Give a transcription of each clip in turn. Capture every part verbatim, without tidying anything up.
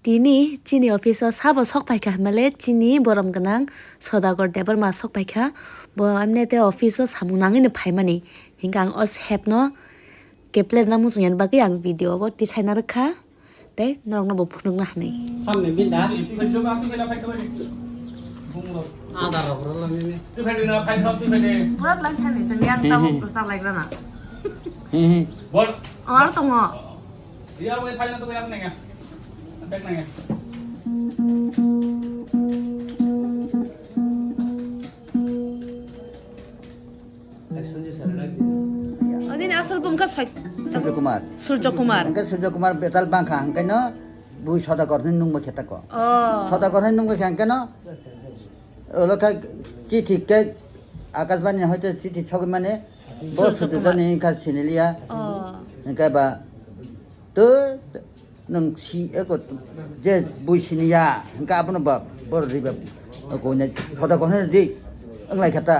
Tini chini office o sabo sok paikha hinmale chini borom gwnang Sodagar Debbarma sok paikha. Bo amne te office o samung nangwi no phaimani. Hinkhe ang o sep no kepler na muchung yani bagwi ang video bo tisaina rwkha. Tei norokno bo phunukna hinwi. Samne bin da. Ada rok rok lang ni. Burat lang thani chang yang tamo ko sa lai rana. Bol. Amar tongo. Dia wai file na to yang nengya. Bek nengya. Ani ni asol bumkha soi. Surjo Kumar. Surjo Kumar. Hingke Surjo Kumar betal bangkha hingke no bui Sodagar ni nungba kheta ko. Oh. Sodagar ni nungba khe hingke no. Olo kha chithi ke Akashbani hoite chithi sogwi mane bo Surjo Surjo Kumar. Jani hingka siniliya. Oh. Hingke ba to Nwng si eko je bui sini ya, hingke abono ba borok riba koine Sodagar hwnwi di, wnglai kha ta.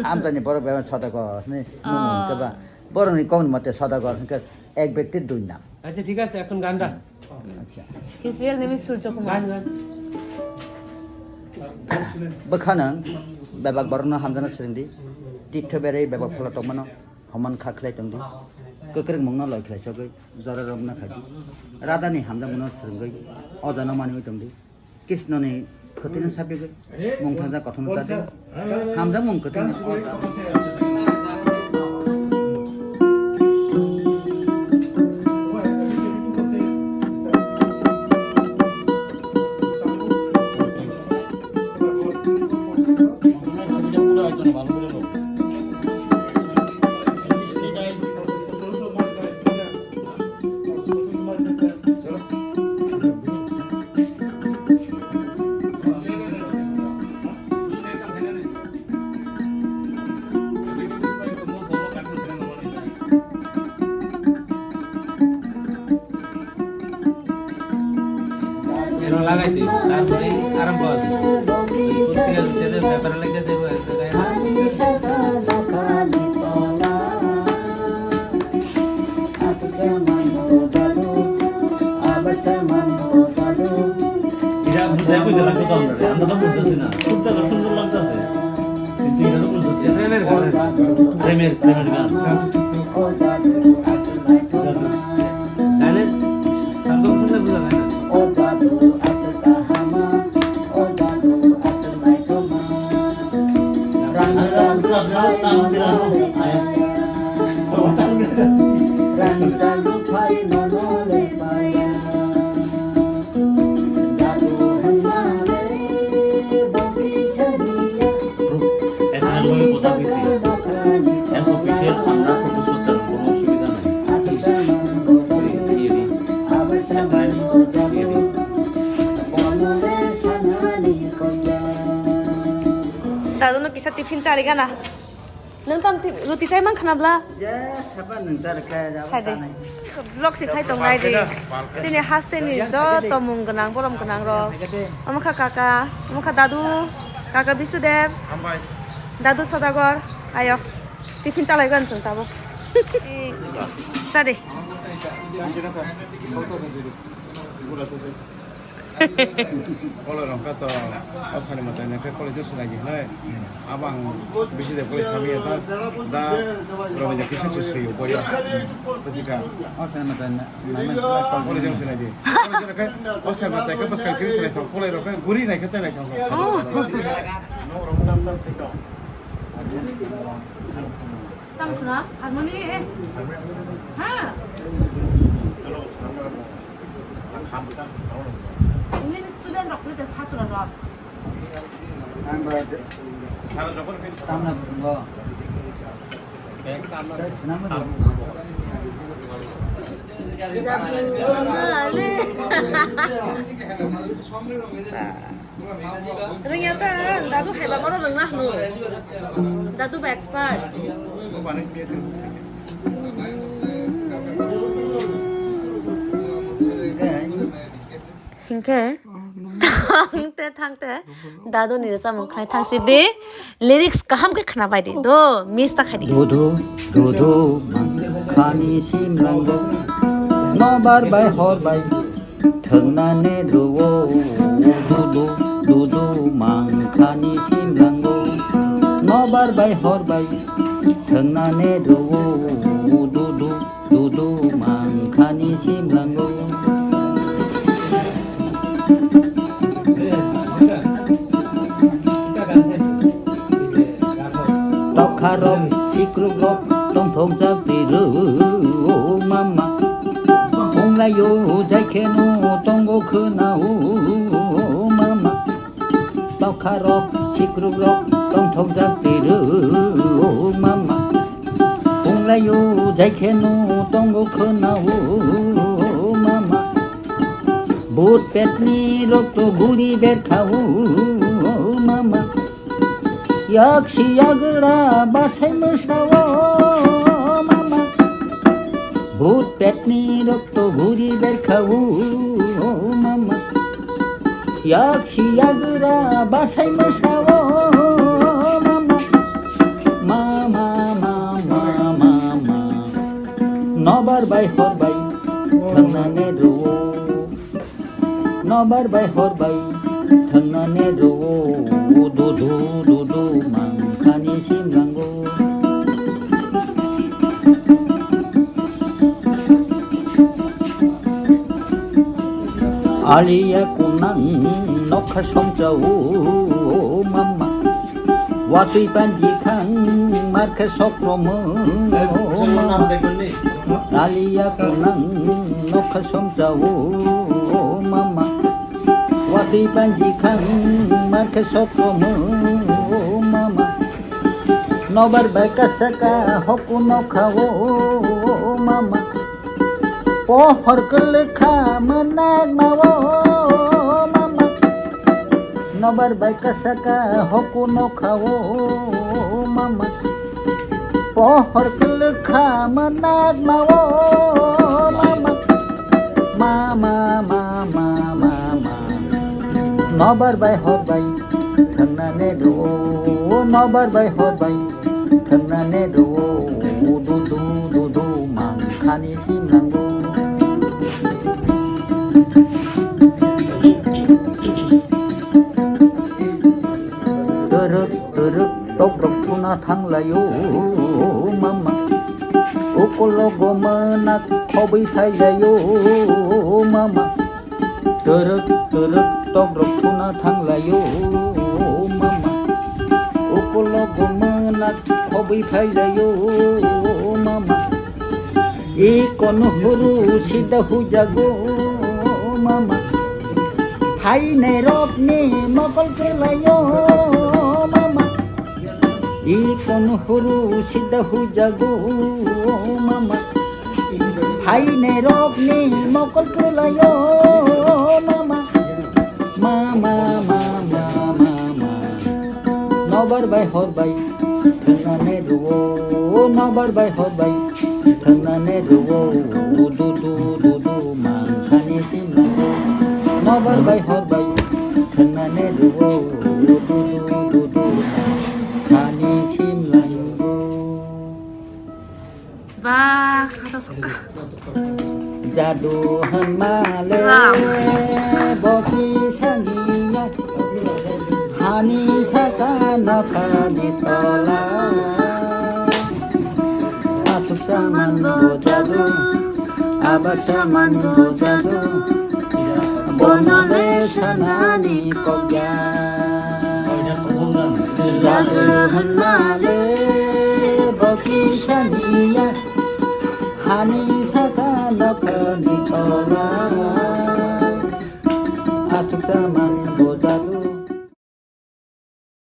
Amchaini borok bai Sodagar hwnwi mung hingke ba borokni kokni mate Sodagar hingke ek byakti dui nam. আচ্ছা, ঠিক আছে, এখন গানটা। Acha. His real name is Surjo Kumar. গান, গান। Bwkha nwng bebak borokno hamjakna swrwngdi, titho berwi bebak phola tongmano homan kha khlai tongdi, kwkrwngmungno loi khlai sogwi. Jora rok na khai. Radha ni hamjakmano swrwngwi o jano manwi tongdi. Krishna ni khotino sapigwi mung thangja kothoma chadi. Hamjakmung kwthwino o jano. Eno lagai di, tarpore arambo adi. Oi, kutti adi, tede bepare lagi tede bepare lagi. এটা বুঝাই কইতে লাগতো তো আমরা, আমরা তো বুঝতেছি না। খুব তো সুন্দর লাগতেছে, কিন্তু এটা তো বুঝতেছি না। প্রেমের গান। প্রেমের, প্রেমের গান। জানো? Sandok sandok buja nai na. S N L ভাবে কথা হয়েছে, এস অফিসের আমরা প্রপোজ করতে পারবো, কোনো অসুবিধা নাই। ওই দিয়ে দিই, এস এন এল দিয়ে দিই। Tado no kisa tiffin chari gana. Nwng tam ti-, roti chai man khana bla? Je, saba nwng char kha, jabo Khai de. Tanai. Vlog si khai tong nai de. Chini haste ni joto mung gwnang, borom gwnang rok. Omo kha kaka, omo kha dadu, kaka Bisudev. Hambai. Dadu Sodagar, ayo. Tiffin chalai gan chwng tabo. Sa de. Koloi rok kha to o sani mwtai nai khe college o swlai di hinwi. Abo ang bisi de college thangwi ya ta da Robindra Kishore se swi o boyo. Bwswk kha. O sani mwtai nai, nai man swlai college o swlai di. College o khe o sani mwtai khe bwskang simi swlai thang koloi rok khe guri nai khe chai nai thang. Oh. Tamo suna? Harmoni, eh? Ha? Ini student rok, ini satu rok. Tamna bungo. Jabu male. Rwngya ta, dadu haiba borok rwngna hwno. Dadu ba expert. Hinkhe thangte thangte dadu ni rwchapmung khnai thangsi di, lyrics kaham khe khna bai di do, miss ta khai di. Dudu, dudu, khani simlango, nobar bai hor bai. Thwngnani rwo, dudu, dudu, mangkhani simlango. Nobar bai hor bai, thwngnani rwo, dudu, dudu, mangkhani simlango. Tokharok, sikrukrok, tongthokjak twi rw mama. Wnglaio jai kheno tongo khwna o mama. Tokharok, sikrukrok, tongthokjak twi rw mama. Wnglaio jai kheno tongo khwna o mama. Bhut petni rokto guri berkha o mama. Yaksi yagra basai mwsa o mama. Bhut petni rokto guri berkha o mama. Yaksi yagra basai mwsa o mama. Mama, mama, mama. Nobar bai hor bai thwngnani rwo. Nobar bai hor bai thwngnani rwo, dudu, dudu, mangkhani simlango. Aliya kunang nokha somcha o mama. Watwi panji khang markhe sokromo mama. Aliya kunang nokha somcha o mama. Watwi panji khang markhe sokromo mama. Nobar bai kasaka hoku nokha o mama. Pohor kwlwkha mwnakma o mama. Nobar bai kasaka hoku nokha o mama. Pohor kwlwkha mwnakma o mama. Mama, mama, mama. Nobar bai hor bai thwngnani rwo. Nobar bai hor bai thwngnani rwo, dudu, dudu, mangkhani simlango. Twrwk, twrwk, tokrok thuna thanglaio, mama. Ukologo mwnakma khobwi phailaio, mama. Twrwk, twrwk, tokrok thuna thanglaio, mama. Ukologo mwnakma khobwi phailaio, mama. Ikono huru sida hujago, mama. Phainairokni mokol kwlaio, mama. Ikono huru sida hujago, mama. Phainairokni mokol kwlaio, mama. Mama, mama, mama. Nobar bai hor bai thwngnani rwo, nobar bai hor bai thwngnani rwo, dudu, dudu, mangkhani simlango. Nobar bai hor bai thwngnani rwo, dudu, dudu, mangkhani simlango. Ba, kata sokka. Jadu hwnmale Ram. Bo kisaniya hani saka nokhani tola. Atuk saman bo jadu, abak saman bo jadu. Bono le sanani kokya. Jadu hwnmale bo kisaniya hani saka nokhani tola. Atuk sama